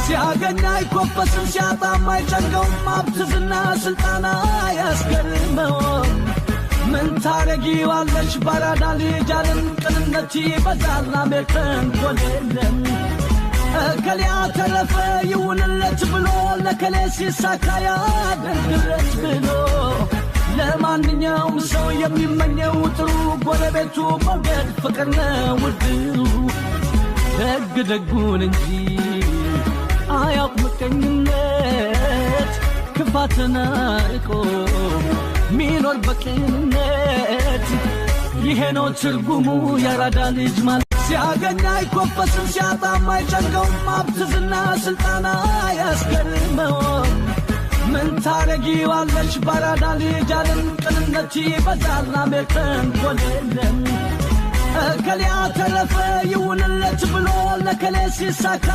ሲያገኝ አይኮፈስም፣ ሲያጣም አይጨንቀውም። ሀብት ዝና ስልጣን አያስገርመውም። ምን ታረጊዋለሽ ባራዳ ልጅ አለም፣ ቅንነት ይበዛል አሜሪካን የለም። እከሌ አተረፈ ይሁንለት ብሎ፣ ለከሌ ሲሳካ ያደርግለት ብሎ፣ ለማንኛውም ሰው የሚመኘው ጥሩ፣ ጎረቤቱ መውደድ ፍቅር ነው ውድሩ። ደግ ደጉን እንጂ አያውቅ ምቀኝነት፣ ክፋትን አርቆ ሚኖር በቅንነት። ይሄ ነው ትርጉሙ የአራዳ ልጅ ማለት። ሲያገኝ አይኮፈስም፣ ሲያጣም አይጨንቀውም። ሀብት ዝና ስልጣን አያስገርመውም። ምን ታረጊዋለሽ ባራዳ ልጅ አለም፣ ቅንነት ይበዛል አሜሪካን የለም። እከሌ አተረፈ ይሁንለት ብሎ፣ ለከሌ ሲሳካ